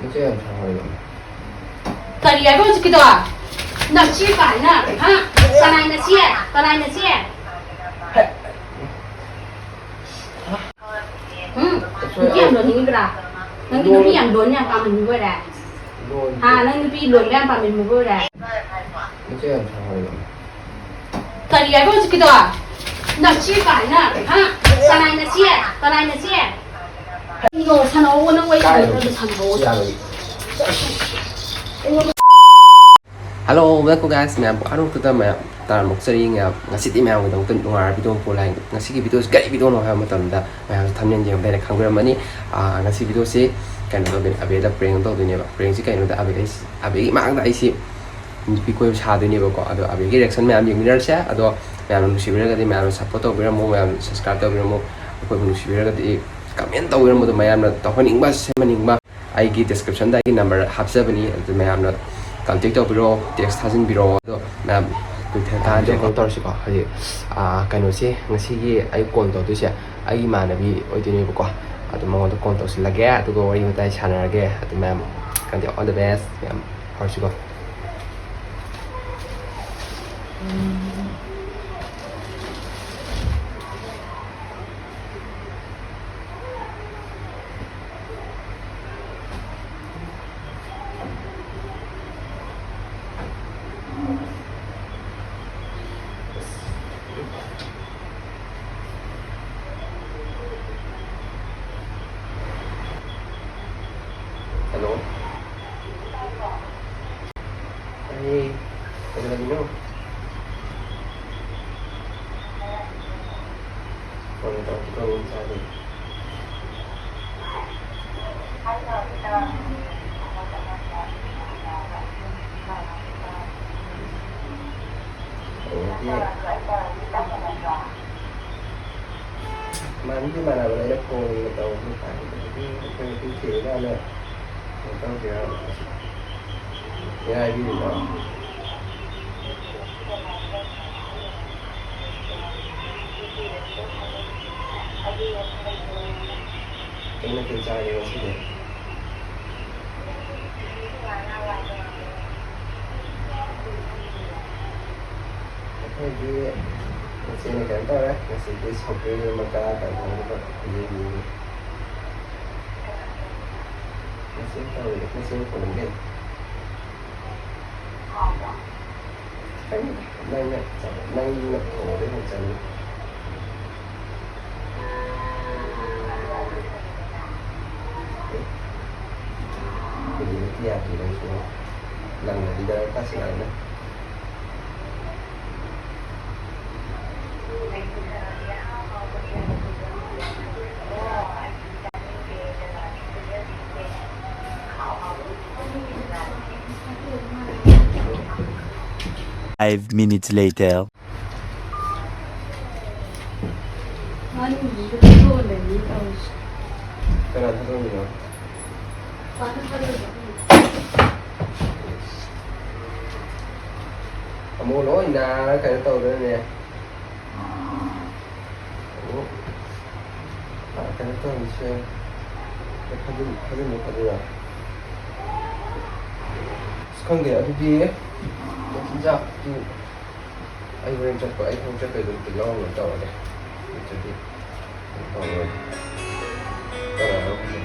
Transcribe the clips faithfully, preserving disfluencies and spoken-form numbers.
ꯃꯆꯦ ꯌꯥꯝ ꯁꯥꯎꯍꯜꯂꯦ꯫ ꯀꯔꯤ ꯍꯥꯏꯕ ꯍꯧꯖꯤꯛꯀꯤꯗꯣ? ꯅꯆꯦ ꯀꯥꯏꯅ, ꯍꯥ? ꯀꯅꯥꯏ ꯅꯆꯦ? ꯀꯅꯥꯏ ꯅꯆꯦ? ꯎꯝ? ꯅꯨꯄꯤ ꯌꯥꯝ ꯂꯣꯟꯅꯤꯡꯉꯤꯕ꯭ꯔꯥ? ꯅꯪꯗꯤ ꯅꯨꯄꯤ ꯌꯥꯝ ꯂꯣꯟ ꯌꯥꯝ ꯄꯥꯝꯃꯟꯕ ꯑꯣꯏꯔꯦ? ꯂꯣꯟ-, ꯍꯥ? ꯅꯪ ꯅꯨꯄꯤ ꯂꯣꯟꯕ ꯌꯥꯝ ꯄꯥꯝꯃꯟꯕ ꯑꯣꯏꯔꯦ? ꯃꯆꯦ ꯌꯥꯝ ꯁꯥꯎꯍꯜꯂꯦ꯫ ꯀꯔꯤ ꯍꯥꯏꯕ ꯍꯧꯖꯤꯛꯀꯤꯗꯣ? ꯅꯆꯦ ꯀꯥꯏꯅ, ꯍꯥ? ꯀꯅꯥꯏ ꯅꯆꯦ? ꯀꯅꯥꯏ ꯅꯆꯦ? ꯀꯩꯅꯣ, ꯁꯥꯟꯅꯧꯋꯣ, ꯅꯪ ꯋꯥꯔꯤ ꯁꯥꯟꯅꯗ꯭ꯔꯗꯤ ꯁꯥꯟꯅꯧꯋꯣ꯫ ꯌꯥꯔꯣꯏ꯫ Hello, welcome guys, ꯃꯌꯥꯝ ꯑꯔꯨꯝꯇꯗ ꯃꯌꯥꯝ ꯇꯔꯥꯃꯨꯛ ꯆꯔꯤ ꯃꯌꯥꯝ꯫ ꯉꯁꯤꯗꯤ ꯃꯌꯥꯝꯒꯤꯗꯃꯛꯇ ꯅꯨꯡꯉꯥꯏꯔ ꯚꯤꯗꯤꯑꯣ ꯑꯃ ꯄꯨꯔ ꯂꯥꯛꯑꯦ꯫ ꯉꯁꯤꯒꯤ ꯚꯤꯗꯤꯑꯣꯁꯤ ꯀꯔꯤ ꯚꯤꯗꯤꯑꯣꯅꯣ ꯍꯥꯏꯕ ꯃꯇꯝꯗ, ꯃꯌꯥꯝꯁꯨ ꯊꯝꯅꯦꯟ ꯌꯦꯡꯕꯗ ꯑꯩꯅ ꯈꯪꯕꯤꯔꯝꯃꯅꯤ꯫ ꯑꯥ, ꯉꯁꯤ ꯚꯤꯗꯤꯑꯣꯁꯤ ꯀꯩꯅꯣ ꯇꯧꯗꯣꯏꯅꯦ, ꯑꯕꯦꯗ prank ꯇꯧꯗꯣꯏꯅꯦꯕ꯫ Prankꯁꯤ ꯀꯩꯅꯣꯗ, ꯑꯕꯦꯗ ꯑꯩꯁꯤ, ꯑꯕꯦꯒꯤ ꯃꯥꯡꯗ ꯑꯩꯁꯤ ꯅꯨꯄꯤ ꯀꯣꯏꯕ ꯁꯥꯗꯣꯏꯅꯦꯕꯀꯣ꯫ ꯑꯗꯣ ꯑꯕꯦꯒꯤ reaction ꯃꯌꯥꯝ ꯌꯦꯡꯃꯤꯟꯅꯔꯁꯦ꯫ ꯑꯗꯣ ꯃꯌꯥꯝꯅ ꯅꯨꯡꯁꯤꯕꯤꯔꯒꯗꯤ ꯃꯌꯥꯝꯅ support ꯇꯧꯕꯤꯔꯝꯃꯣ, ꯃꯌꯥꯝꯅ subscribe ꯇꯧꯕꯤꯔꯝꯃꯣ꯫ ꯑꯩꯈꯣꯏꯕꯨ ꯅꯨꯡꯁꯤꯕꯤꯔꯒꯗꯤ comment ꯇꯧꯕꯤꯔꯝꯕꯗꯣ, ꯃꯌꯥꯝꯅ ꯇꯧꯍꯟꯅꯤꯡꯕ, ꯁꯦꯝꯍꯟꯅꯤꯡꯕ ꯑꯩꯒꯤ descriptionꯗ ꯑꯩꯒꯤ number ꯍꯥꯞꯆꯕꯅꯤ, ꯑꯗꯨ ꯃꯌꯥꯝꯅ contact ꯇꯧꯕꯤꯔꯛꯑꯣ, text ꯊꯥꯖꯤꯟꯕꯤꯔꯛꯑꯣ꯫ ꯑꯗꯣ ꯃꯌꯥꯝ ꯀꯨꯏꯊꯦꯡ ꯊꯥꯍꯟꯗꯦ꯫ Call ꯇꯧꯔꯁꯤꯀꯣ꯫ ꯍꯧꯖꯤꯛ, ꯑꯥ, ꯀꯩꯅꯣꯁꯤ, ꯉꯁꯤꯒꯤ ꯑꯩ call ꯇꯧꯗꯣꯏꯁꯦ ꯑꯩꯒꯤ ꯏꯃꯥꯟꯅꯕꯤ ꯑꯣꯏꯗꯣꯏꯅꯦꯕꯀꯣ꯫ ꯑꯗꯨ ꯃꯉꯣꯟꯗ call ꯇꯧꯁꯤꯜꯂꯒꯦ, ꯑꯗꯨꯒ ꯋꯥꯔꯤ ꯋꯥꯇꯥꯏ ꯁꯥꯟꯅꯔꯒꯦ꯫ ꯑꯗꯨ ꯃꯌꯥꯝ, ꯀꯩꯅꯣ, all the best ꯃꯌꯥꯝ꯫ ꯍꯧꯔꯁꯤꯀꯣ꯫ Hello? ꯇꯥꯏꯌꯦ꯫ ꯀꯩꯗꯧꯔꯝꯃꯤꯅꯣ? ꯐꯣꯟ ꯇꯧꯔꯛꯀꯦ ꯇꯧꯔꯤ ꯉꯁꯥꯏꯗꯒꯤ꯫ ꯀꯩꯅꯣꯒꯤ ꯃꯥꯟꯗꯤ ꯃꯥꯟꯅꯕꯅꯦ, ꯑꯩꯅ ꯐꯣꯟꯒ ꯇꯧꯕꯗꯣ ꯇꯥꯏ꯫ ꯑꯗꯨꯗꯤ ꯑꯩꯈꯣꯏ ꯅꯨꯄꯤ ꯊꯤꯔꯀꯥꯟꯗ ꯀꯩꯅꯣ ꯇꯧꯁꯤꯔꯥ? ꯃꯤꯔꯥꯏꯕꯤꯔꯤꯔꯣ? ꯀꯩ ꯃꯊꯦꯜ ꯆꯥꯔꯒꯦ ꯉꯁꯤꯗꯤ? ꯉꯁꯤꯅ ꯀꯩꯅꯣ ꯇꯧꯔꯦ, ꯉꯁꯤꯗꯤ ꯁꯧꯒ꯭ꯔꯤ ꯑꯃꯒ ꯀꯥꯡꯍꯧ ꯑꯃꯒ ꯄꯤꯖꯅꯤꯡꯉꯤ꯫ ꯉꯁꯤ ꯇꯧꯔꯦ, ꯉꯁꯤ ꯊꯣꯡꯉꯦ꯫ ꯈꯪꯗꯦ, ꯅꯪꯅ, ꯅꯪꯅ ꯊꯣꯡꯕꯗꯤ ꯍꯦꯟꯅ ꯆꯥꯅꯤꯡꯉꯤ꯫ ꯑꯦ, ꯍꯧꯖꯤꯛꯇꯤ ꯌꯥꯗ꯭ꯔꯤ ꯅꯪꯁꯨ꯫ ꯂꯪꯅꯕꯤꯗ ꯇꯥꯁꯤꯜꯂꯛꯑꯦꯅꯦ꯫ Five minutes later. ꯉꯥꯅꯨꯁꯤꯁꯨ ꯐꯨꯠꯇꯣꯛꯑ ꯂꯩꯔꯤ ꯇꯧꯔꯤꯁꯦ꯫ ꯀꯅꯥ ꯊꯥꯗꯣꯛꯑꯝꯃꯤꯅꯣ? ꯄꯥꯟꯊꯣꯛ ꯊꯥꯗꯣꯛꯑꯦ꯫ ꯑꯃꯨꯛ ꯂꯣꯏ ꯅꯥꯔ ꯀꯩꯅꯣ ꯇꯧꯗꯣꯏꯅꯦ꯫ ꯑꯃꯨꯛ, ꯑ, ꯀꯩꯅꯣ ꯇꯧꯔꯤꯁꯦ꯫ ꯐꯥꯖꯤꯟ-, ꯐꯥꯖꯤꯟꯕ ꯐꯗꯣꯏꯔꯥ? ꯑꯁ, ꯈꯪꯗꯦ, ꯑꯗꯨꯗꯤ ꯃꯆꯤꯟꯖꯥꯛꯇꯤ ꯑꯩ ꯍꯣꯔꯦꯟ ꯆꯠꯄ, ꯑꯩ ꯊꯕꯛ ꯆꯠꯄꯩꯗꯨ ꯑꯝꯇ ꯂꯧꯔꯝꯃꯣ ꯇꯧꯔꯒꯦ꯫ ꯅꯠꯇ꯭ꯔꯗꯤ ꯀꯩꯅꯣ ꯇꯧꯔꯔꯣꯏ꯫ ꯀꯅꯥꯅꯣ ꯈꯪꯗꯦ꯫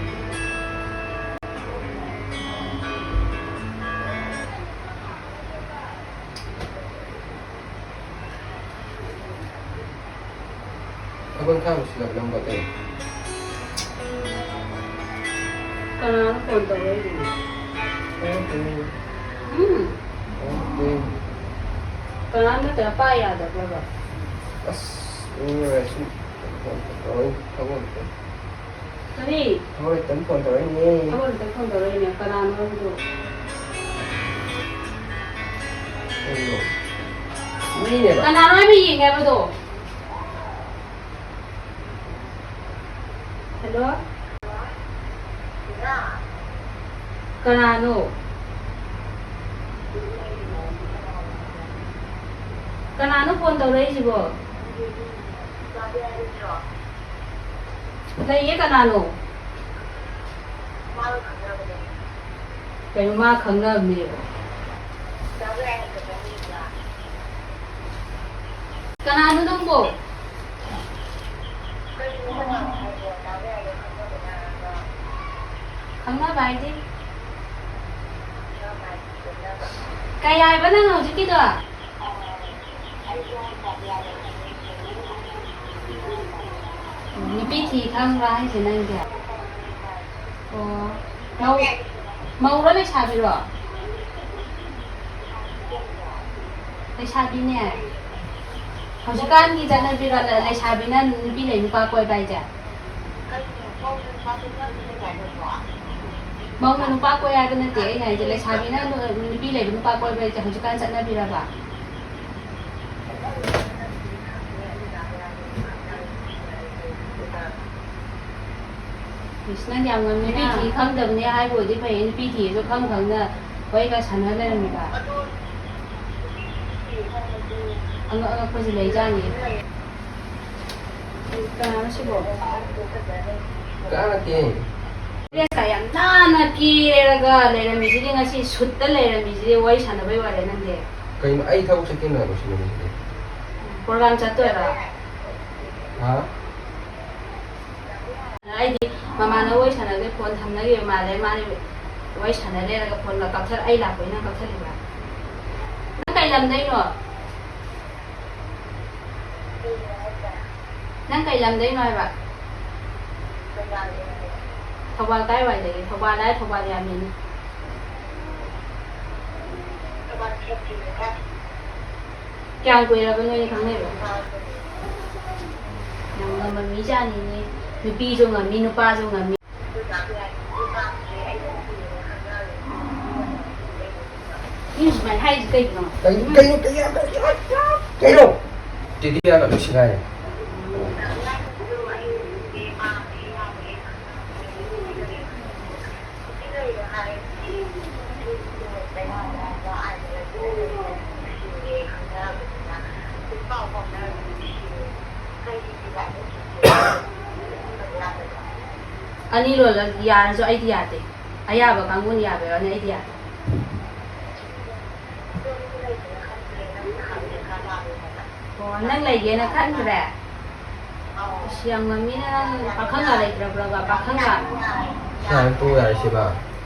ꯊꯕꯛ ꯏꯪꯈꯥꯡ ꯂꯣꯏꯁꯤꯜꯂꯕ ꯅꯪꯕꯣ ꯑꯇꯩ? ꯀꯅꯥꯅꯣ ꯐꯣꯟ ꯇꯧꯔꯛꯏꯗꯨꯅꯣ? ꯇꯧꯔꯛꯇꯦ꯫ ꯎꯝ? ꯇꯧꯔꯛꯇꯦ꯫ ꯀꯅꯥꯅꯣ ꯅꯠꯇ꯭ꯔ ꯄꯥꯏ ꯌꯥꯗꯕ꯭ꯔꯕ? ꯑꯁ, ꯃꯤ ꯑꯣꯏꯔꯁꯨ ꯐꯣꯟ ꯇꯧꯔꯛꯏ, ꯊꯕꯛ ꯑꯝꯇ꯫ ꯀꯔꯤ? ꯊꯕꯛ ꯂꯩꯇꯕ ꯐꯣꯟ ꯇꯧꯔꯛꯏꯅꯦ꯫ ꯊꯕꯛ ꯂꯩꯇꯕ ꯐꯣꯟ ꯇꯧꯔꯛꯏꯅꯦ꯫ ꯀꯅꯥꯅꯣ ꯍꯥꯏꯕꯗꯣ? ꯀꯩꯅꯣ? ꯃꯤꯅꯦꯕ꯫ ꯀꯅꯥꯅꯣ ꯍꯥꯏꯕ ꯌꯦꯡꯒꯦ ꯍꯥꯏꯕꯗꯣ? ꯍꯜꯂꯣ? ꯀꯅꯥꯅꯣ? ꯀꯅꯥꯅꯣ ꯐꯣꯟ ꯇꯧꯔꯛꯏꯁꯤꯕꯣ? ꯂꯩꯌꯦ, ꯀꯅꯥꯅꯣ? ꯀꯩꯅꯣ ꯃꯥ ꯈꯪꯅꯕꯅꯦꯕ? ꯀꯅꯥꯅꯣ ꯅꯪꯕꯣ? ꯈꯪꯅꯕ ꯍꯥꯏꯗꯤ? ꯀꯩ ꯍꯥꯏꯕ ꯅꯪ ꯍꯧꯖꯤꯛꯀꯤꯗꯣ? ꯅꯨꯄꯤ ꯊꯤ ꯈꯪꯕ꯭ꯔꯥ ꯍꯥꯏꯁꯦ ꯅꯪꯗꯤ? ꯑꯣ꯫ ꯃꯧ-, ꯃꯧꯔꯣ ꯂꯩꯁꯥꯕꯤꯔꯣ? ꯂꯩꯁꯥꯕꯤꯅꯦ꯫ ꯍꯧꯖꯤꯛꯀꯥꯟꯒꯤ ꯆꯠꯅꯕꯤꯔꯣ ꯂꯩꯁꯥꯕꯤꯅ ꯅꯨꯄꯤ ꯂꯩ ꯅꯨꯄꯥ ꯀꯣꯏꯕ ꯍꯥꯏꯁꯦ? ꯃꯧꯅ ꯅꯨꯄꯥ ꯀꯣꯏ ꯍꯥꯏꯕ ꯅꯠꯇꯦ ꯑꯩꯅ ꯍꯥꯏꯁꯦ, ꯂꯩꯁꯥꯕꯤꯅ ꯅꯨꯄꯤ ꯂꯩꯕ ꯅꯨꯄꯥ ꯀꯣꯏꯕ ꯍꯥꯏꯁꯦ ꯍꯧꯖꯤꯛꯀꯥꯟ ꯆꯠꯅꯕꯤꯔꯕ? ꯏꯁ, ꯅꯪ ꯌꯥꯝ ꯉꯝꯃꯤꯅ꯫ ꯅꯨꯄꯤ ꯊꯤ ꯈꯪꯗꯕꯅꯦ ꯍꯥꯏꯕ ꯑꯣꯏꯗꯤ ꯐꯩ, ꯅꯨꯄꯤ ꯊꯤꯔꯁꯨ ꯈꯪ ꯈꯪꯅ ꯋꯥꯔꯤꯒ ꯁꯥꯟꯅ ꯂꯩꯔꯝꯃꯤꯕ꯫ ꯑꯉꯛ ꯑꯉꯛꯄꯁꯨ ꯂꯩꯖꯥꯠꯅꯤ꯫ ꯀꯅꯥꯅꯣ ꯁꯤꯕꯣ? ꯀꯅꯥ ꯅꯠꯇꯦ꯫ ꯗ꯭ꯔꯦꯁꯀ ꯌꯥꯝ ꯅꯥꯟꯅ ꯀꯦꯔꯒ ꯂꯩꯔꯝꯃꯤꯁꯤꯗꯤ, ꯉꯁꯤ ꯁꯨꯠꯇ ꯂꯩꯔꯝꯃꯤꯁꯤꯗꯤ, ꯋꯥꯔꯤ ꯁꯥꯟꯅꯕꯩ ꯋꯥꯔꯦ ꯅꯪꯗꯤ꯫ ꯀꯩꯅꯣ, ꯑꯩ ꯊꯕꯛ ꯆꯠꯀꯦꯅ ꯂꯣꯏꯁꯤꯜꯂꯝꯃꯤꯁꯤꯗꯤ꯫ ꯄ꯭ꯔꯣꯒ꯭ꯔꯥꯝ ꯆꯠꯇꯣꯏꯔꯣ? ꯍꯥ? ꯑꯩꯗꯤ ꯃꯃꯥꯟꯅꯕ ꯋꯥꯔꯤ ꯁꯥꯟꯅꯕꯗꯩ ꯐꯣꯟ ꯊꯝꯅꯈꯤꯕ ꯃꯥꯜꯂꯦ, ꯃꯥꯅꯦ ꯋꯥꯔꯤ ꯁꯥꯟꯅ ꯂꯩꯔꯒ ꯐꯣꯟꯒ ꯀꯛꯊꯠ-, ꯑꯩ ꯂꯥꯛꯄꯩ ꯅꯪ ꯀꯛꯊꯠꯂꯤꯕ? ꯅꯪ ꯀꯩ ꯂꯝꯗꯩꯅꯣ? ꯅꯪ ꯀꯩ ꯂꯝꯗꯩꯅꯣ ꯍꯥꯏꯕ? ꯊꯧꯕꯥꯜ ꯀꯥꯏꯋꯥꯏꯗꯒꯤ? ꯊꯧꯕꯥꯜ ꯍꯥꯏꯔ ꯊꯧꯕꯥꯜ ꯌꯥꯝꯃꯤꯅꯦ꯫ ꯀꯌꯥꯝ ꯀꯨꯏꯔꯕ ꯅꯣꯏꯅꯤ ꯈꯪꯅꯩꯕ? ꯌꯥꯝ ꯉꯝꯕ ꯃꯤꯖꯥꯠꯅꯤꯅꯦ꯫ ꯅꯨꯄꯤꯁꯨ ꯉꯝꯃꯤ, ꯅꯨꯄꯥꯁꯨ ꯉꯝꯃꯤ꯫ ꯃꯤꯅ ꯁꯨꯃꯥꯏꯅ ꯍꯥꯏꯔꯤꯁꯤ ꯀꯩꯒꯤꯅꯣ? ꯀꯩꯅꯣ, ꯀꯩꯅꯣ, ꯀꯩꯅꯣ, ꯀꯩꯅꯣ? ꯇꯦꯗꯤꯕꯤꯌꯥꯔꯒ ꯂꯣꯏ ꯁꯤꯒꯥꯏꯔꯦ꯫ ꯑꯅꯤ ꯂꯣꯜꯂ ꯌꯥꯔꯁꯨ ꯑꯩꯗꯤ ꯌꯥꯗꯦ꯫ ꯑꯌꯥꯕ ꯀꯥꯡꯕꯨꯅ ꯌꯥꯕꯩ ꯋꯥꯅꯤ, ꯑꯩꯗꯤ ꯌꯥꯗꯦ꯫ ꯑꯣ, ꯅꯪ ꯂꯩꯒꯦꯅ ꯈꯟꯈ꯭ꯔꯦ? ꯑꯁ, ꯌꯥꯝ ꯉꯝꯃꯤꯅ ꯅꯪ꯫ ꯄꯥꯈꯪꯒ ꯂꯩꯇ꯭ꯔꯕ꯭ꯔꯕ? ꯄꯥꯈꯪꯒ? ꯁꯥꯏꯅ ꯇꯣꯛ ꯌꯥꯔꯦ ꯁꯤꯕ꯫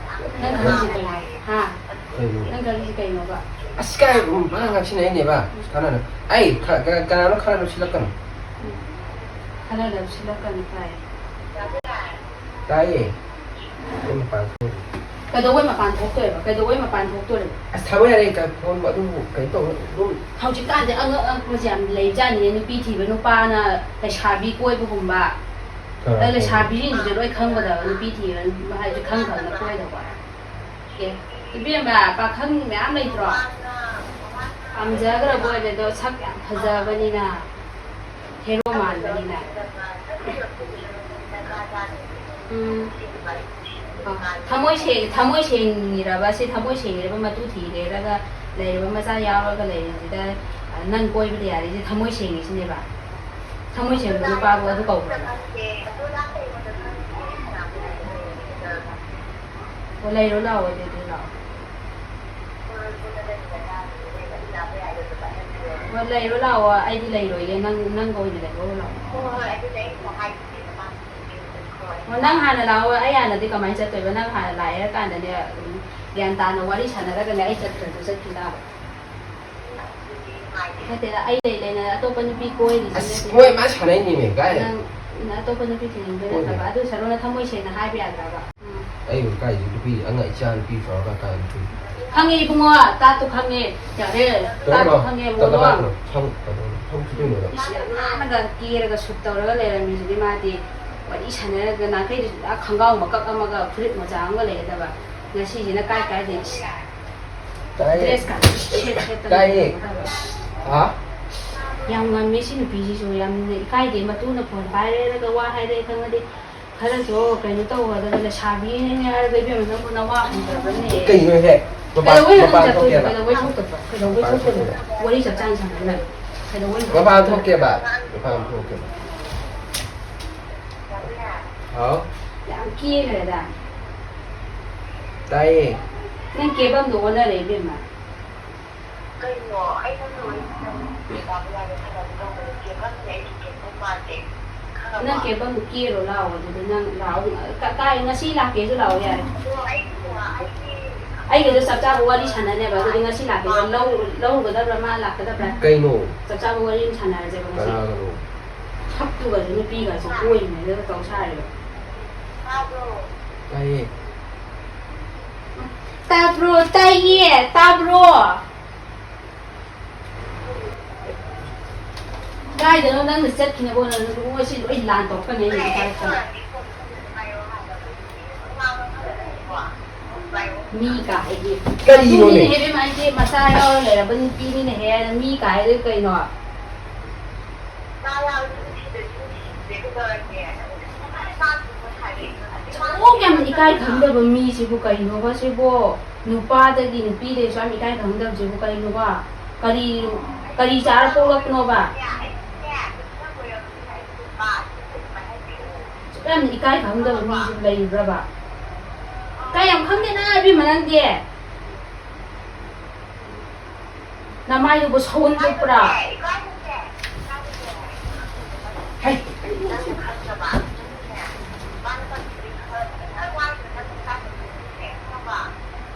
ꯅꯪ ꯈꯜꯂꯤꯁꯦ ꯀꯩꯅꯣ? ꯍꯥ? ꯀꯩꯅꯣ? ꯅꯪ ꯈꯜꯂꯤꯁꯦ ꯀꯩꯅꯣꯕ? ꯑꯁ, ꯀꯥꯏ ꯃꯥ ꯉꯥꯡꯁꯤꯟꯅꯩꯅꯦꯕ? ꯀꯥꯟꯅꯅ ꯑꯩ ꯈ- ꯀ- ꯀꯅꯥꯅꯣ ꯈꯔ ꯅꯨꯡꯁꯤꯜꯂꯛꯀꯅꯨ꯫ ꯈꯟꯅꯗꯕ ꯁꯤꯜꯂꯛꯀꯅꯨ ꯀꯥꯏ꯫ ꯇꯥꯏꯌꯦ꯫ ꯑꯩ ꯃꯄꯥꯟ ꯊꯣꯛꯏ꯫ ꯀꯩꯗꯧꯕꯩ ꯃꯄꯥꯟ ꯊꯣꯛꯇꯣꯏꯕ? ꯀꯩꯗꯧꯕꯩ ꯃꯄꯥꯟ ꯊꯣꯛꯇꯣꯏꯕ? ꯑꯁ, ꯊꯝꯃꯣ ꯌꯥꯔꯦ꯫ ꯀ- ꯐꯣꯟ ꯑꯗꯨꯕꯨ ꯀꯩꯅꯣ ꯇꯧꯔ ꯑꯗꯨꯝ꯫ ꯍꯧꯖꯤꯛꯀꯥꯟꯗꯤ ꯑꯉꯛ ꯑꯉꯛꯄꯁꯦ ꯌꯥꯝ ꯂꯩꯖꯥꯠꯅꯤꯅꯦ꯫ ꯅꯨꯄꯤ ꯊꯤꯕ ꯅꯨꯄꯥꯅ ꯂꯩꯁꯥꯕꯤ ꯀꯣꯏꯕꯒꯨꯝꯕ꯫ ꯀꯅꯥ ꯑꯗ ꯂꯩꯁꯥꯕꯤꯁꯤꯡꯁꯤꯁꯨ ꯂꯣꯏ ꯈꯪꯒꯗꯕ, ꯅꯨꯄꯤ ꯊꯤꯕ ꯍꯥꯏꯁꯦ ꯈꯪ ꯈꯪꯅ ꯀꯣꯏꯗꯧꯕ꯫ ꯑꯦ, ꯏꯕꯦꯝꯃ, ꯄꯥꯈꯪ ꯃꯌꯥꯝ ꯂꯩꯇ꯭ꯔꯣ? ꯄꯥꯝꯖꯈ꯭ꯔꯕ ꯑꯣꯏꯔꯦ ꯑꯗꯣ, ꯁꯛ ꯌꯥꯝ ꯐꯖꯕꯅꯤꯅ, ꯍꯦꯔꯣ ꯃꯥꯟꯕꯅꯤꯅ꯫ ꯎꯝ꯫ ꯑ, ꯊꯃꯣꯏ ꯁꯦꯡ-, ꯊꯃꯣꯏ ꯁꯦꯡꯉꯤꯔꯕ? ꯁꯤ ꯊꯃꯣꯏ ꯁꯦꯡꯉꯤꯔꯕ? ꯃꯇꯨ ꯊꯤꯔꯦꯔꯒ ꯂꯩꯔꯕ, ꯃꯆꯥ ꯌꯥꯎꯔꯒ ꯂꯩꯔꯤꯁꯤꯗ, ꯑ, ꯅꯪ ꯀꯣꯏꯕꯗ ꯌꯥꯔꯤꯁꯦ ꯊꯃꯣꯏ ꯁꯦꯡꯉꯤꯁꯤꯅꯦꯕ? ꯊꯃꯣꯏ ꯁꯦꯡꯕ ꯅꯨꯄꯥꯕꯨ ꯑꯗꯨ ꯀꯧꯕ꯭ꯔꯕ? ꯑꯣ, ꯂꯩꯔꯣ ꯂꯥꯛꯑꯣ ꯑꯗꯨꯗꯤ, ꯂꯥꯛꯑꯣ꯫ ꯑꯣ, ꯂꯩꯔꯣ ꯂꯥꯛꯑꯣ, ꯑꯩꯗꯤ ꯂꯩꯔꯣꯏꯒꯦ, ꯅꯪ, ꯅꯪꯒ ꯑꯣꯏꯅ ꯂꯩꯍꯧꯔꯣ ꯂꯥꯛꯑꯣ꯫ ꯑꯣ, ꯅꯪ ꯍꯥꯟꯅ ꯂꯥꯛꯑꯣ, ꯑꯩ ꯍꯥꯟꯅꯗꯤ ꯀꯃꯥꯏꯅ ꯆꯠꯇꯣꯏꯕ? ꯅꯪ ꯍꯥꯟꯅ ꯂꯥꯛꯑꯦ ꯍꯥꯏꯔ ꯀꯥꯟꯗꯅꯦ, ꯑꯗꯨꯝ ꯒ꯭ꯌꯥꯟ ꯇꯥꯅ ꯋꯥꯔꯤ ꯁꯥꯟꯅꯔꯒꯅꯦ, ꯑꯩ ꯆꯠꯈ꯭ꯔꯁꯨ ꯆꯠꯈꯤ ꯇꯥꯕ꯫ ꯅꯠꯇꯦꯗ, ꯑꯩ ꯂꯩ ꯂꯩꯅ ꯑꯇꯣꯞꯄ ꯅꯨꯄꯤ ꯀꯣꯏꯔꯤꯁꯤ ꯑꯁ, ꯅꯠꯇꯦ꯫ ꯃꯣꯏ ꯃꯥ ꯁꯥꯟꯅꯩꯅꯦꯃꯦ, ꯀꯥꯏ? ꯅꯪ, ꯅꯪ ꯑꯇꯣꯞꯄ ꯅꯨꯄꯤ ꯊꯤꯅꯤꯡꯕ ꯍꯣꯏꯅꯦ꯫ ꯅꯠꯇꯕ, ꯑꯗꯨ ꯁꯔꯨꯛ ꯅꯪ ꯊꯃꯣꯏ ꯁꯦꯡꯅ ꯍꯥꯏꯕ ꯌꯥꯗ꯭ꯔꯕ? ꯎꯝ꯫ ꯑꯩꯕꯨ ꯀꯥꯏꯗꯤ ꯅꯨꯄꯤ ꯑꯉꯥꯡ ꯏꯆꯥ ꯅꯨꯄꯤ ꯆꯥꯎꯔꯒ ꯀꯥꯏ ꯅꯨꯄꯤ? ꯈꯪꯉꯦ ꯏꯕꯨꯡꯉꯣ, ꯇꯥꯠꯇꯣ ꯈꯪꯉꯦ꯫ ꯌꯥꯔꯦ, ꯇꯥꯠꯇꯣ ꯈꯪꯉꯦ, ꯃꯣꯃꯣ꯫ ꯐꯝ, ꯐꯝ, ꯐꯝ ꯐꯨꯗꯣꯏꯅꯣ? ꯏꯁ, ꯌꯥꯝ ꯅꯥꯟꯅꯒ ꯀꯦꯔꯒ ꯁꯨꯠ ꯇꯧꯔꯒ ꯂꯩꯔꯝꯃꯤꯁꯤꯗꯤ ꯃꯥꯗꯤ꯫ ꯋꯥꯔꯤ ꯁꯥꯟꯅꯔꯒ ꯅꯍꯥꯟꯈꯩꯗꯤ ꯁꯨꯡꯇ ꯈꯣꯡꯒ꯭ꯔꯥꯎ ꯃꯀꯛ ꯑꯃꯒ ꯐꯨꯔꯤꯠ ꯃꯣꯖꯥ ꯑꯃꯒ ꯂꯩꯒꯗꯕ꯫ ꯉꯁꯤꯁꯤꯅ ꯀꯥꯏ ꯀꯥꯏꯗꯩ, ꯏꯁ, ꯇꯥꯏꯌꯦ꯫ ꯗ꯭ꯔꯦꯁ ꯀꯥꯁꯦ ꯁꯦꯠ ꯁꯦꯠꯇꯅ ꯇꯥꯏꯌꯦ꯫ ꯂꯩꯒꯗꯕ꯫ ꯍꯥ? ꯌꯥꯝ ꯉꯝꯃꯦ ꯁꯤ ꯅꯨꯄꯤꯁꯤꯁꯨ, ꯌꯥꯝꯅ ꯏꯀꯥꯏꯗꯦ꯫ ꯃꯇꯨꯅ ꯐꯣꯟ ꯄꯥꯏꯔꯦꯔꯒ ꯋꯥ ꯍꯥꯏꯔꯦ ꯈꯪꯉꯗꯤ ꯈꯔꯁꯨ ꯀꯩꯅꯣ ꯇꯧꯒꯗꯕ꯫ ꯂꯩꯁꯥꯕꯤꯅꯦ ꯍꯥꯏꯔꯒ ꯏꯕꯦꯝꯃ ꯅꯪꯕꯨ ꯅꯋꯥ ꯍꯟꯗ꯭ꯔꯕꯅꯦ꯫ ꯀꯩꯅꯣꯍꯦ? ꯃꯄꯥꯟ, ꯀꯩꯗꯧꯕꯩ ꯃꯄꯥꯟ ꯆꯠꯇꯣꯏꯅꯣ? ꯊꯣꯛꯀꯦꯕ꯫ ꯀꯩꯗꯧꯕꯩ ꯊꯣꯛꯇꯣꯏꯅꯣ? ꯀꯩꯗꯧꯕꯩ ꯃꯄꯥꯟ ꯊꯣꯛꯇꯣꯏꯅꯣ? ꯊꯣꯛꯀꯦꯕ꯫ ꯋꯥꯔꯤ ꯆꯞ ꯆꯥꯅ ꯁꯥꯟꯅꯔꯒ꯫ ꯀꯩꯗꯧꯕꯩ ꯃꯄꯥꯟ ꯊꯣꯛꯇꯣꯏꯅꯣ? ꯊꯣꯛꯀꯦꯕ꯫ ꯃꯄꯥꯟ ꯊꯣꯛꯀꯦꯕ꯫ ꯍꯥꯎ? ꯌꯥꯝ ꯀꯦꯈ꯭ꯔꯦꯗ꯫ ꯇꯥꯏꯌꯦ꯫ ꯅꯪ ꯀꯦꯕꯝꯗꯣ ꯑꯣꯟꯅꯔꯦ ꯏꯕꯦꯝꯃ꯫ ꯀꯩꯅꯣ? ꯑꯩ ꯅꯪꯒ ꯋꯥꯔꯤ ꯁꯥꯟꯅꯅꯤꯡꯗꯦ, ꯇꯥꯕ ꯌꯥꯗꯦ, ꯁꯥꯟꯅꯕ ꯇꯧꯕꯗꯣ ꯀꯦꯕꯝꯅꯦ, ꯑꯩꯒꯤ ꯀꯦꯕꯝ ꯃꯥꯟꯗꯦ꯫ ꯈꯪꯉꯕ? ꯅꯪ ꯀꯦꯕꯝꯗꯣ ꯀꯦꯔꯣ ꯂꯥꯛꯑꯣ, ꯑꯗꯨꯗ ꯅꯪ ꯂꯥꯛꯑꯣ꯫ ꯀ-, ꯀꯥꯏ ꯉꯁꯤ ꯂꯥꯛꯀꯦ ꯍꯥꯏꯁꯨ ꯂꯥꯛꯑꯣ ꯌꯥꯔꯦ꯫ ꯑꯗꯣ ꯑꯩꯒꯤꯗꯣ, ꯑꯩꯒꯤ ꯑꯩꯒꯤꯗꯣ ꯆꯞ ꯆꯥꯕ ꯋꯥꯔꯤ ꯁꯥꯟꯅꯅꯦꯕ, ꯑꯗꯨꯗꯤ ꯉꯁꯤ ꯂꯥꯛꯀꯦ꯫ ꯂꯧ-, ꯂꯧꯔꯨꯒꯗꯕ꯭ꯔꯥ ꯃꯥ ꯂꯥꯛꯀꯗꯕ꯭ꯔꯥ? ꯀꯩꯅꯣ? ꯆꯞ ꯆꯥꯕ ꯋꯥꯔꯤ ꯑꯃ ꯁꯥꯟꯅꯔꯁꯦꯕ ꯉꯁꯤ꯫ ꯀꯅꯥꯒꯅꯣ? ꯁꯛꯇꯨꯒꯁꯨ ꯅꯨꯄꯤꯒꯁꯨ ꯀꯣꯏꯔꯤꯉꯩꯗꯒ ꯇꯧ ꯁꯥꯔꯤꯕ꯫ ꯇꯥꯕ꯭ꯔꯣ? ꯇꯥꯏꯌꯦ꯫ ꯇꯥꯕ꯭ꯔꯣ? ꯇꯥꯏꯌꯦ꯫ ꯇꯥꯕ꯭ꯔꯣ? ꯀꯥꯏꯗꯅꯣ ꯅꯪꯅ ꯆꯠꯈꯤꯅꯕ ꯍꯣꯠꯅꯕꯗ ꯃꯣꯏꯁꯤ ꯂꯣꯏ ꯂꯥꯟ ꯇꯧꯔꯛꯀꯅꯤ ꯑꯩꯅ ꯏꯀꯥꯏꯔꯛꯇꯅ꯫ ꯃꯤ ꯀꯥꯏꯗꯤ꯫ ꯀꯔꯤꯅꯣꯅꯦ? ꯑꯗꯨꯅꯤꯅꯦ ꯏꯕꯦꯝꯃ, ꯑꯩꯗꯤ ꯃꯆꯥ ꯌꯥꯎꯔ ꯂꯩꯔꯕ ꯅꯨꯄꯤꯅꯤꯅꯦꯍꯦ, ꯃꯤ ꯀꯥꯏꯗꯤ ꯀꯩꯅꯣ? ꯑꯁꯨꯛ ꯌꯥꯝ ꯏꯀꯥꯏ ꯈꯪꯗꯕ ꯃꯤꯁꯤꯕꯨ ꯀꯩꯅꯣꯕ ꯁꯤꯕꯣ? ꯅꯨꯄꯥꯗꯒꯤ ꯅꯨꯄꯤꯗꯒꯤ ꯑꯁꯨꯛ ꯌꯥꯝ ꯏꯀꯥꯏ ꯈꯪꯗꯕꯁꯤꯕꯨ ꯀꯩꯅꯣꯕ? ꯀꯔꯤ, ꯀꯔꯤ ꯆꯥꯔ ꯄꯣꯛꯂꯛꯄꯅꯣꯕ? ꯑꯁꯨꯛ ꯌꯥꯝꯅ ꯏꯀꯥꯏ ꯈꯪꯗꯕ ꯃꯤꯁꯤꯕꯨ ꯂꯩꯕ꯭ꯔꯕ? ꯏꯀꯥꯏ ꯌꯥꯝ ꯈꯪꯗꯦꯅ ꯏꯕꯦꯝꯃ ꯅꯪꯗꯤ꯫ ꯅꯃꯥꯏꯗꯨꯕꯨ ꯁꯎꯟ ꯆꯨꯞꯄ꯭ꯔꯥ? ꯍꯩ!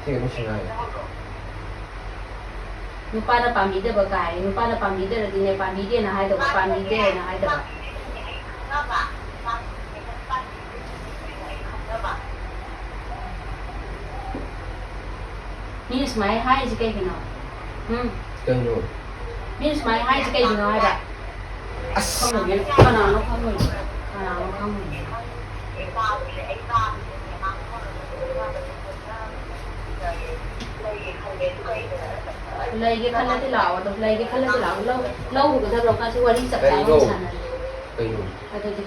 ꯁꯤ ꯀꯩꯅꯣ ꯁꯤꯡꯉꯥꯏ꯫ ꯅꯨꯄꯥꯅ ꯄꯥꯝꯕꯤꯗꯕ ꯀꯥꯏ, ꯅꯨꯄꯥꯅ ꯄꯥꯝꯕꯤꯗꯔꯗꯤꯅꯦ, ꯄꯥꯝꯕꯤꯗꯦꯅ ꯍꯥꯏꯗꯧꯕ, ꯄꯥꯝꯕꯤꯗꯦꯅ ꯍꯥꯏꯗꯕ꯫ ꯃꯤꯅ ꯁꯨꯃꯥꯏꯅ ꯍꯥꯏꯔꯤꯁꯦ ꯀꯩꯒꯤꯅꯣ? ꯎꯝ? ꯀꯩꯅꯣ? ꯃꯤꯅ ꯁꯨꯃꯥꯏꯅ ꯍꯥꯏꯔꯤꯁꯦ ꯀꯩꯒꯤꯅꯣ ꯍꯥꯏꯕ? ꯑꯁ! ꯈꯪꯉꯣꯏꯌꯦ꯫ ꯀꯅꯥꯅꯣ ꯈꯪꯉꯣꯏꯁꯦ? ꯀꯅꯥꯅꯣ ꯈꯪꯉꯣꯏꯁꯦ? ꯂꯩꯒꯦ ꯈꯜꯂꯗꯤ ꯂꯥꯛꯑꯣ ꯑꯗꯨꯝ, ꯂꯩꯒꯦ ꯈꯜꯂꯗꯤ ꯂꯥꯛꯑꯣ꯫ ꯂꯧ-, ꯂꯧꯔꯨꯒꯗꯕ꯭ꯔꯣ? ꯉꯁꯤ ꯋꯥꯔꯤ ꯆꯞ ꯆꯥꯕ ꯀꯩꯅꯣ? ꯁꯥꯟꯅꯔꯦ꯫ ꯀꯩꯅꯣ? ꯑꯗꯨꯗꯤ꯫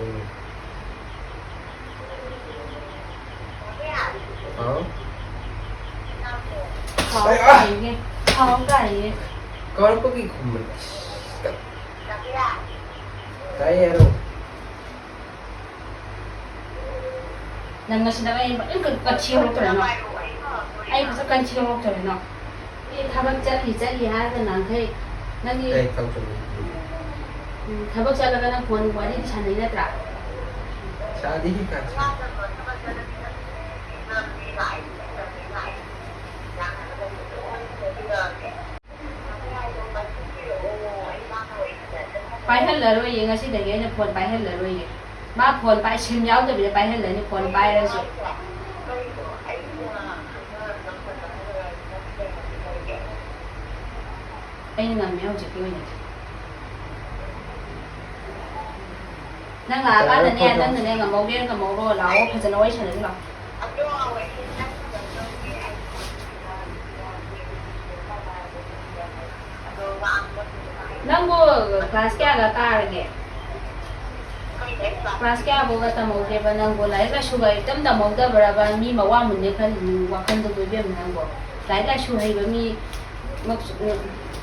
ꯎꯝ꯫ ꯍꯥꯎ? ꯍꯥꯎ ꯑꯩ, ꯑꯥ! ꯀꯥꯏꯌꯦ꯫ ꯍꯥꯎ ꯀꯥꯏꯌꯦ꯫ ꯀꯥꯔꯛꯄꯒꯤ ꯈꯨꯝꯕꯅꯤ꯫ ꯑꯁ, ꯀ-, ꯇꯥꯏꯌꯦ ꯍꯥꯏꯔꯣ꯫ ꯅꯪ ꯉꯁꯤ ꯅꯪ ꯑꯩ ꯐꯖꯅ ꯀꯟ-, ꯀꯟꯊꯤ ꯍꯧꯔꯛꯇꯣꯔꯦ ꯅꯪ꯫ ꯑꯩ ꯐꯖꯅ ꯀꯟꯊꯤ ꯍꯧꯔꯛꯇꯣꯔꯦ ꯅꯪ꯫ ꯊꯕꯛ ꯆꯠꯂꯤ ꯆꯠꯂꯤ ꯍꯥꯏꯔꯒ ꯅꯍꯥꯟꯈꯩ ꯅꯪꯒꯤ ꯀꯩ ꯊꯕꯛ ꯆꯠꯂꯤ? ꯎꯝ, ꯊꯕꯛ ꯆꯠꯂꯒ ꯅꯪ ꯐꯣꯟ ꯋꯥꯔꯤꯗꯤ ꯁꯥꯟꯅꯩ ꯅꯠꯇ꯭ꯔꯥ? ꯁꯥꯗꯦꯍꯦ, ꯀꯥꯏ ꯁꯥꯟꯅꯩ? ꯄꯥꯏꯍꯜꯂꯔꯣꯏꯌꯦ, ꯉꯁꯤꯗꯒꯤ ꯑꯩꯅ ꯐꯣꯟ ꯄꯥꯏꯍꯜꯂꯔꯣꯏꯌꯦ꯫ ꯃꯥ ꯐꯣꯟ ꯄꯥꯏ-, ꯁꯤꯝ ꯌꯥꯎꯗꯕꯤꯗ ꯄꯥꯏꯍꯜꯂꯅꯤ, ꯐꯣꯟ ꯄꯥꯏꯔꯁꯨ꯫ ꯑꯩꯅ ꯉꯝꯃꯦ ꯍꯧꯖꯤꯛꯀꯤ ꯑꯣꯏꯅꯗꯤ꯫ ꯅꯪ ꯂꯥꯛꯑꯀꯥꯟꯗꯅꯦ, ꯌꯥꯔꯦ, ꯐꯣꯟ ꯊꯝꯃꯣ꯫ ꯅꯪꯅꯅꯦ, ꯉꯝꯍꯧꯒꯦꯔꯥ ꯉꯝꯍꯧꯔꯣ, ꯂꯥꯛꯑꯣ, ꯐꯖꯅ ꯋꯥꯔꯤ ꯁꯥꯟꯅꯁꯤ ꯂꯥꯛꯑꯣ꯫ ꯅꯪꯕꯨ ꯀ꯭ꯂꯥꯁ ꯀꯌꯥꯒ ꯀꯥꯔꯒꯦ? ꯀ꯭ꯂꯥꯁ ꯀꯌꯥꯐꯧꯒ ꯇꯝꯍꯧꯒꯦꯕ ꯅꯪꯕꯨ? ꯂꯥꯏꯔꯤꯛ ꯂꯥꯏꯁꯨꯒ ꯏꯇꯝ ꯇꯝꯍꯧꯗꯕ꯭ꯔꯕ? ꯃꯤ ꯃꯋꯥ ꯃꯨꯟꯅꯦ ꯈꯜꯂꯤ ꯋꯥꯈꯜꯗꯨꯕꯨ ꯏꯕꯦꯝꯃ ꯅꯪꯕꯨ꯫ ꯂꯥꯏꯔꯤꯛ ꯂꯥꯏꯁꯨ ꯍꯩꯕ ꯃꯤ ꯃꯛ-,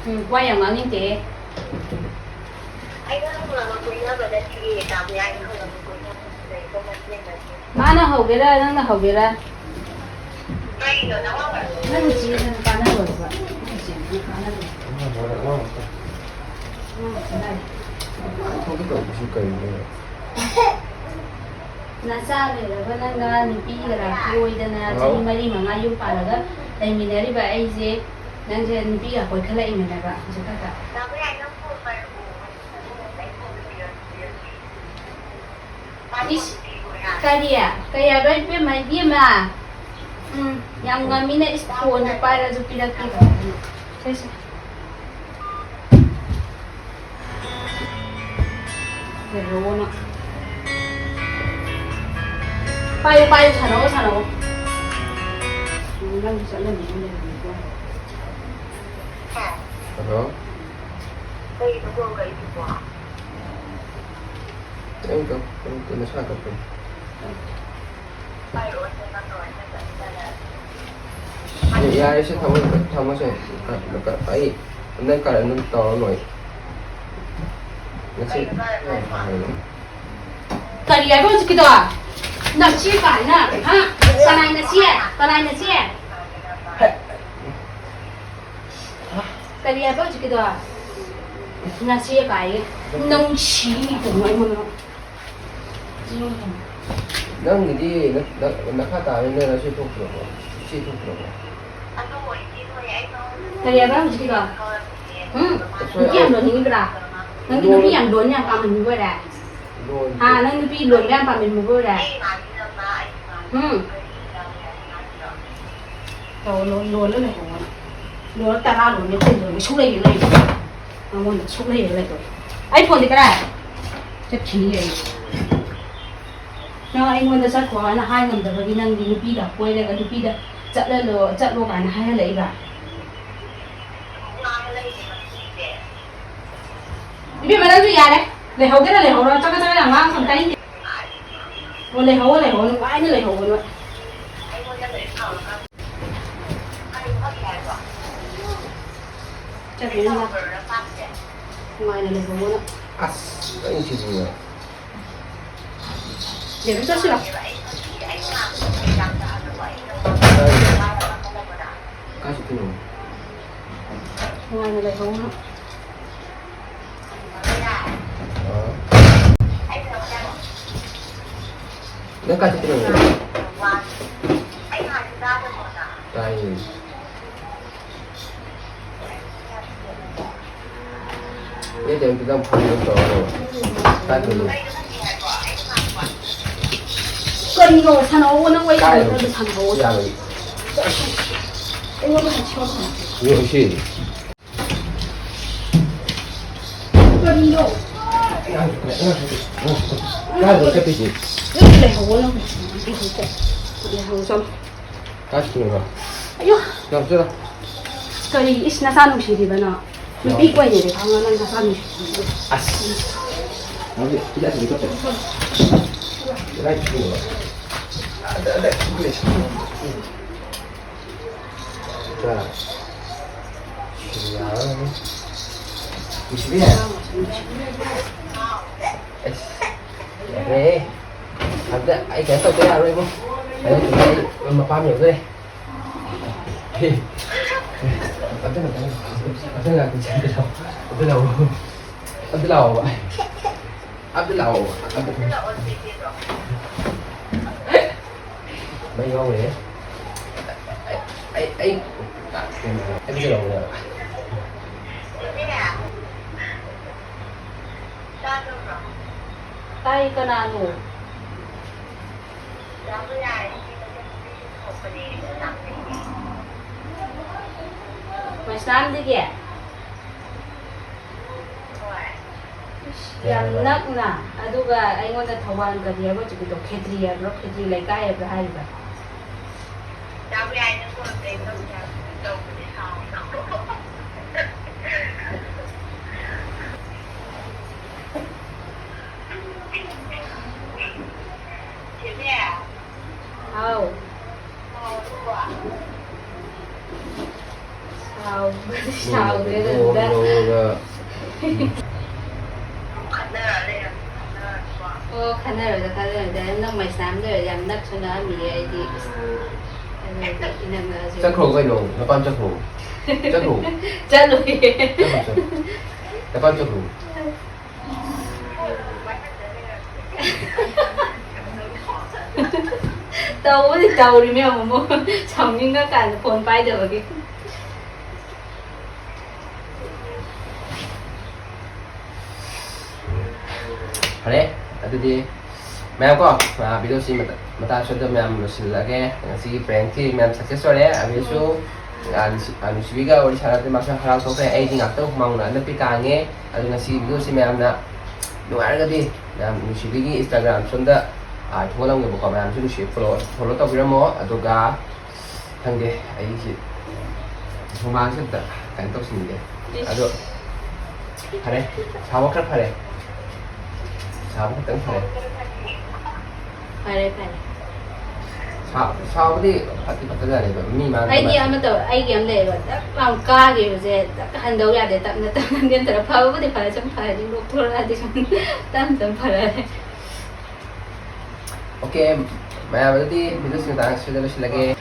ꯎꯝ, ꯋꯥ ꯌꯥꯝ ꯉꯥꯡꯅꯤꯡꯗꯦꯍꯦ꯫ ꯑꯩꯅ ꯍꯧꯔꯒ ꯀꯣꯏꯅꯕ ꯅꯠꯇꯤꯌꯦ, ꯇꯥꯃꯣ, ꯑꯩꯅ ꯍꯧꯔꯒ ꯀꯣꯏꯅꯕ ꯅꯠꯇꯤꯌꯦ꯫ ꯃꯥꯅ ꯍꯧꯒꯦꯔꯥ, ꯅꯪꯅ ꯍꯧꯒꯦꯔꯥ? ꯀꯩꯅꯣ, ꯅꯋꯥ ꯅꯪ ꯆꯦꯗꯨꯅ ꯀꯥꯟꯅꯔꯣꯏꯕ꯫ ꯅꯪ ꯆꯦꯗꯨꯅ ꯀꯥꯟꯅꯔꯣꯏ꯫ ꯊꯣꯛꯀꯦ ꯇꯧꯕꯁꯤ ꯀꯔꯤꯅꯣ? ꯅꯆꯥ ꯂꯩꯔꯕ ꯅꯪꯅ ꯅꯨꯄꯤꯒ ꯂꯥꯛꯊꯣꯛꯑꯣꯏꯗꯅ ꯍꯥꯎ꯫ ꯆꯍꯤ ꯃꯔꯤ ꯃꯉꯥ ꯌꯨꯝ ꯄꯥꯜꯂꯒ ꯂꯩꯃꯤꯟꯅꯔꯤꯕ ꯑꯩꯁꯦ ꯅꯪꯁꯦ ꯅꯨꯄꯤꯒ ꯀꯣꯏꯈꯠꯂꯛꯏꯃꯤꯅꯦꯕ ꯍꯧꯖꯤꯛ ꯈꯛꯇ꯫ ꯏꯁ, ꯀꯔꯤ? ꯀꯩ ꯍꯥꯏꯕ ꯏꯕꯦꯝꯃ, ꯏꯕꯦꯝꯃ? ꯎꯝ, ꯌꯥꯝ ꯉꯝꯃꯤꯅ, ꯏꯁ, ꯐꯣꯟꯗꯣ ꯄꯥꯏꯔꯁꯨ ꯄꯤꯔꯛꯇꯦ꯫ ꯁꯦ, ꯁꯦ꯫ ꯍꯦꯔꯣꯅ꯫ ꯄꯥꯏꯌꯨ, ꯄꯥꯏꯌꯨ, ꯁꯥꯟꯅꯧ, ꯁꯥꯟꯅꯧ꯫ ꯎꯝ, ꯅꯪꯁꯨ ꯆꯠꯂꯝꯃꯤꯅ ꯂꯩꯔꯝꯃꯤꯀꯣ꯫ ꯍꯜꯂꯣ꯫ ꯀꯩꯅꯣ ꯀꯣꯜ ꯀꯛꯏꯗꯨꯕꯣ? ꯑꯩ ꯀꯛ-, ꯀꯛ-, ꯅꯁꯥ ꯀꯛꯄꯅꯤ꯫ ꯌꯥꯔꯦꯁꯦ, ꯊꯝꯃꯣ-, ꯊꯝꯃꯣꯁꯦ꯫ ꯑꯩ ꯅꯪ ꯀꯥꯔꯟ ꯑꯗꯨꯝ ꯇꯧꯔꯅꯨ ꯑꯩ꯫ ꯉꯁꯤ ꯀꯔꯤ ꯍꯥꯏꯕ ꯍꯧꯖꯤꯛꯀꯤꯗꯣ? ꯅꯆꯦ ꯀꯥꯏꯅ, ꯍꯥ? ꯀꯅꯥꯏ ꯅꯆꯦ? ꯀꯅꯥꯏ ꯅꯆꯦ? ꯁꯤꯗꯣ ꯅꯆꯦ ꯀꯥꯏꯌꯦ꯫ ꯅꯪ ꯁꯤ ꯀꯩꯅꯣ ꯑꯩꯉꯣꯟꯗ꯫ ꯅꯪꯒꯤꯗꯤ ꯅ-, ꯅ-, ꯅꯈꯥ ꯇꯥꯕꯅꯤꯅ ꯅꯆꯦ ꯊꯣꯛꯇ꯭ꯔꯕꯣ? ꯏꯆꯦ ꯊꯣꯛꯇ꯭ꯔꯕꯣ? ꯀꯔꯤ ꯍꯥꯏꯕ ꯍꯧꯖꯤꯛꯀꯤꯗꯣ? ꯎꯝ? ꯑꯩꯈꯣꯏ ꯅꯨꯄꯤ ꯌꯥꯝ ꯂꯣꯟꯅꯤꯡꯉꯤꯕ꯭ꯔꯥ? ꯅꯪꯗꯤ ꯅꯨꯄꯤ ꯌꯥꯝ ꯂꯣꯟ ꯌꯥꯝ ꯄꯥꯝꯍꯟꯅꯤꯡꯕ ꯑꯣꯏꯔꯦ? ꯂꯣꯟ-, ꯍꯥ, ꯅꯪ ꯅꯨꯄꯤ ꯂꯣꯟꯕ ꯌꯥꯝ ꯄꯥꯝꯍꯟꯅꯤꯡꯕ ꯑꯣꯏꯔꯦ? ꯎꯝ? ꯇꯧ, ꯂꯣꯟ-, ꯂꯣꯜꯂ ꯂꯩꯍꯧꯕꯅ꯫ ꯂꯣꯜꯂ ꯇꯔꯥ ꯂꯣꯟꯒꯦ, ꯀꯨꯟ ꯂꯣꯟꯒꯦ, ꯁꯨꯛꯂꯩ ꯂꯩꯔꯣꯏ꯫ ꯅꯉꯣꯟꯗ ꯁꯨꯛꯂꯩ ꯂꯩꯔꯣꯏ꯫ ꯑꯩ ꯐꯣꯟꯗꯤ ꯀꯗꯥꯏ? ꯆꯠꯈꯤꯅꯤ ꯑꯩ꯫ ꯅꯪ ꯑꯩꯉꯣꯟꯗ ꯆꯠꯈꯣ ꯍꯥꯏꯅ ꯍꯥꯏ ꯉꯝꯗꯕꯒꯤ ꯅꯪꯗꯤ ꯅꯨꯄꯤꯒ ꯀꯣꯏꯔꯒ ꯅꯨꯄꯤꯗ ꯆꯠꯂꯂꯣ, ꯆꯠꯂꯣ ꯀꯥꯏꯅ ꯍꯥꯏꯍꯜꯂꯛꯏꯕ? ꯏꯕꯦꯝꯃ, ꯅꯪꯁꯨ ꯌꯥꯔꯦ꯫ ꯂꯩꯍꯧꯒꯦꯔꯥ ꯂꯩꯍꯧꯔꯣ, ꯆꯒꯠ ꯆꯒꯠ ꯌꯥꯝ ꯉꯥꯡꯒꯅꯨ, ꯇꯥꯅꯤꯡꯗꯦ꯫ ꯑꯣ, ꯂꯩꯍꯧꯑꯣ, ꯂꯩꯍꯧꯑꯣ, ꯅꯨꯡꯉꯥꯏꯅ ꯂꯩꯍꯧꯑꯣ ꯅꯣꯏ꯫ ꯆꯠꯈꯤꯅꯨ, ꯅꯨꯡꯉꯥꯏꯅ ꯂꯩꯍꯧꯑꯣ ꯅꯪ꯫ ꯑꯁ, ꯑꯩ ꯁꯤꯗꯤꯅꯦ꯫ ꯌꯦꯔꯨꯝ ꯆꯥꯁꯤꯔꯣ? ꯀꯥꯏ ꯆꯠꯇꯣꯏꯅꯣ? ꯅꯨꯡꯉꯥꯏꯅ ꯂꯩꯍꯧꯅ꯫ ꯑꯥ꯫ ꯅꯪ ꯀꯥꯏ ꯆꯠꯇꯣꯏꯅꯣ? ꯇꯥꯏꯌꯦ꯫ ꯑꯦ, ꯇꯦꯟ ꯈꯤꯇꯪ ꯐꯣꯟ ꯇꯧꯔꯛꯑꯣ꯫ ꯀꯥꯏꯗꯅꯣ? ꯀꯔꯤꯅꯣ? ꯁꯥꯟꯅꯧꯑꯣ, ꯅꯪ ꯋꯥꯔꯤ ꯀꯥꯏꯗꯅꯣ? ꯁꯥꯟꯅꯗ꯭ꯔꯁꯨ ꯁꯥꯟꯅꯧꯑꯣ꯫ ꯌꯥꯔꯣꯏ꯫ ꯑꯩꯉꯣꯟꯗ ꯍꯥꯏꯁꯤꯔꯣ? ꯌꯦꯡꯉꯨꯁꯤ꯫ ꯀꯔꯤꯅꯣ? ꯀꯥꯏꯗꯅꯣ ꯆꯠꯇꯣꯏꯁꯦ? ꯅꯪ ꯂꯩꯍꯧꯑꯣ, ꯅꯪ ꯂꯩꯍꯧꯑꯣ꯫ ꯂꯩꯍꯧꯑꯣ, ꯆꯠꯂꯣ꯫ ꯀꯥꯏ ꯆꯠꯇꯣꯏꯅꯣ? ꯑꯌꯣ! ꯌꯥꯝ ꯆꯠꯂꯣ꯫ ꯀꯔꯤ? ꯏꯁ, ꯅꯆꯥ ꯅꯨꯡꯁꯤꯔꯤꯕꯅꯣ? ꯅꯨꯄꯤ ꯀꯣꯏꯅꯔꯦ ꯈꯪꯉ ꯅꯪ ꯅꯆꯥ ꯅꯨꯡꯁꯤꯔꯤꯕꯅꯣ? ꯑꯁ! ꯅꯪꯗꯤ ꯍꯤꯗꯥꯛ ꯁꯤꯗꯤ ꯀꯞꯄꯦ꯫ ꯀꯗꯥꯏ ꯊꯤꯜꯂꯨꯕ? ꯑꯗ, ꯑꯗ, ꯊꯤꯜꯂꯦ꯫ ꯆꯥ꯫ ꯌꯥꯔꯅꯤ꯫ ꯅꯨꯡꯁꯤꯕꯤ? ꯑꯁ! ꯌꯥꯔꯦꯍꯦ꯫ ꯑꯝꯇ ꯑꯩ ꯀꯩꯅꯣ ꯇꯧꯗ ꯌꯥꯔꯣꯏꯕꯣ꯫ ꯀꯩꯅꯣ ꯇꯧꯗ ꯑꯩ ꯃꯄꯥꯝ ꯌꯧꯗꯣꯔꯦ꯫ ꯑꯝꯇ ꯉꯥꯛꯇꯪ, ꯑꯝꯇ ꯉꯥꯛꯇꯪ ꯆꯪꯕꯤꯔꯛꯑꯣ꯫ ꯑꯝꯇ ꯂꯥꯛꯑꯣ꯫ ꯑꯝꯇ ꯂꯥꯛꯑꯣꯕ꯫ ꯑꯝꯇ ꯂꯥꯛꯑꯣꯕ꯫ ꯑꯝꯇ꯫ ꯃꯩ ꯍꯧꯔꯦ꯫ ꯑꯩ, ꯑꯩ, ꯑꯩ, ꯑꯩ ꯀꯩꯗꯧꯔꯕꯅꯣ? ꯇꯥꯏ, ꯀꯅꯥꯅꯣ? ꯃꯩꯁꯅꯥꯝꯗꯒꯤ? ꯏꯁ, ꯌꯥꯝ ꯅꯛꯅ, ꯑꯗꯨꯒ ꯑꯩꯉꯣꯟꯗ ꯊꯧꯕꯥꯜ ꯀꯔꯤ ꯍꯥꯏꯕ ꯍꯧꯖꯤꯛꯀꯤꯗꯣ? ꯈꯦꯇ꯭ꯔꯤ ꯍꯥꯏꯕ꯭ꯔꯣ? ꯈꯦꯇ꯭ꯔꯤ ꯂꯩꯀꯥꯏ ꯍꯥꯏꯕ꯭ꯔꯥ ꯍꯥꯏꯔꯤꯕ? ꯍꯥꯎ꯫ ꯁꯥꯎꯕꯗꯤ ꯁꯥꯎꯗ꯭ꯔꯦꯗ ꯑꯗꯨꯗ꯫ ꯅꯣꯡ ꯅꯣꯡꯒ ꯑꯣ, ꯈꯟꯅꯔꯣꯏꯗ, ꯈꯟꯅꯔꯣꯏꯗ꯫ ꯅꯪ ꯃꯩꯁꯅꯥꯝꯗ ꯑꯣꯏꯔꯗꯤ ꯌꯥꯝ ꯅꯛꯁꯨ ꯅꯛꯑꯝꯃꯤꯌꯦ ꯑꯩꯗꯤ꯫ ꯑꯗꯨ ꯑꯣꯏꯔꯗꯤ ꯏꯅꯛ ꯅꯛꯑꯁꯨ꯫ ꯆꯠꯈ꯭ꯔꯣ ꯀꯩꯅꯣ, ꯅꯄꯥꯝ ꯆꯠꯈ꯭ꯔꯣ꯫ ꯆꯠꯈ꯭ꯔꯣ꯫ ꯆꯠꯂꯣꯏꯌꯦ꯫ ꯆꯠꯈ꯭ꯔꯣ, ꯆꯠꯈ꯭ꯔꯣ꯫ ꯅꯄꯥꯝ ꯆꯠꯈ꯭ꯔꯣ꯫ ꯇꯧꯕꯗꯤ ꯇꯧꯔꯤꯃꯤ ꯑꯃꯨꯛ ꯑꯃꯨꯛ ꯁꯥꯎꯅꯤꯡꯉꯀꯥꯟꯗ ꯐꯣꯟ ꯄꯥꯏꯗꯕꯒꯤ꯫ ꯐꯔꯦ, ꯑꯗꯨꯗꯤ ꯃꯌꯥꯝ ꯀꯣ, ꯑꯥ, video ꯁꯤ ꯃꯇꯥ-, ꯃꯇꯥꯡ ꯑꯁꯤꯗ ꯃꯌꯥꯝ ꯂꯣꯏꯁꯤꯜꯂꯒꯦ꯫ ꯉꯁꯤꯒꯤ prank ꯁꯤ ꯃꯌꯥꯝ success ꯑꯣꯏꯔꯦ꯫ ꯑꯕꯤꯁꯨ, ꯑꯥ, ꯅꯨꯡꯁꯤ-, ꯑꯥ, ꯅꯨꯡꯁꯤꯕꯤꯒ ꯋꯥꯔꯤ ꯁꯥꯟꯅꯕꯗ ꯃꯥꯁꯨ ꯍꯔꯥꯎ ꯊꯣꯛꯈ꯭ꯔꯦ꯫ ꯑꯩꯗꯤ ꯉꯥꯛꯇꯪ ꯍꯨꯃꯥꯡ ꯅꯞꯄꯤ ꯀꯥꯡꯉꯦ꯫ ꯑꯗꯨ ꯉꯁꯤꯒꯤ video ꯁꯤ ꯃꯌꯥꯝꯅ ꯅꯨꯡꯉꯥꯏꯔꯒꯗꯤ ꯃꯌꯥꯝ ꯅꯨꯡꯁꯤꯕꯤꯒꯤ Instagram ꯁꯣꯝꯗ, ꯑꯥ, ꯊꯣꯛꯍꯜꯂꯝꯒꯦꯕꯀꯣ꯫ ꯃꯌꯥꯝꯁꯨ ꯅꯨꯡꯁꯤ follow, follow ꯇꯧꯕꯤꯔꯝꯃꯣ꯫ ꯑꯗꯨꯒ ꯈꯪꯗꯦ, ꯑꯩꯁꯤ ꯍꯨꯃꯥꯡꯁꯦ ꯑꯝꯇ ꯀꯩꯅꯣ ꯇꯧꯁꯤꯟꯒꯦ꯫ ꯏꯁ꯫ ꯑꯗꯣ ꯐꯔꯦ, ꯁꯥꯕ ꯈꯔ ꯐꯔꯦ꯫ ꯁꯥꯕ ꯈꯤꯇꯪ ꯐꯔꯦ꯫ ꯐꯔꯦ, ꯐꯔꯦ꯫ ꯁꯥ-, ꯁꯥꯕꯗꯤ ꯐꯠꯇꯤ ꯐꯠꯇꯖꯥꯠꯅꯤ ꯑꯗꯣ ꯃꯤ ꯃꯥꯡꯗ ꯑꯩꯗꯤ ꯃꯥ-, ꯑꯃ ꯇꯧ-, ꯑꯩꯒꯤ ꯑꯃ ꯂꯩꯌꯦꯕ, ꯇꯞ ꯂꯥꯎꯅ ꯀꯥꯈꯤꯕꯁꯦ ꯇꯞ ꯍꯟꯗꯧ ꯌꯥꯗꯦ, ꯇꯞꯅ ꯇꯞꯅ ꯅꯦꯝꯊꯔ ꯐꯕꯕꯨꯗꯤ ꯐꯔꯦ, ꯁꯨꯝ ꯐꯔꯗꯤ ꯂꯣꯛ ꯊꯣꯛꯂꯛꯑꯗꯤ ꯁꯨꯝ ꯇꯞ ꯇꯞꯅ ꯐꯔꯛꯑꯅꯤ꯫ OK, ꯃꯌꯥꯝ ꯑꯗꯨꯗꯤ video ꯁꯤ ꯃꯇꯥꯡ ꯑꯁꯤꯗ ꯂꯣꯏꯁꯤꯜꯂꯒꯦ꯫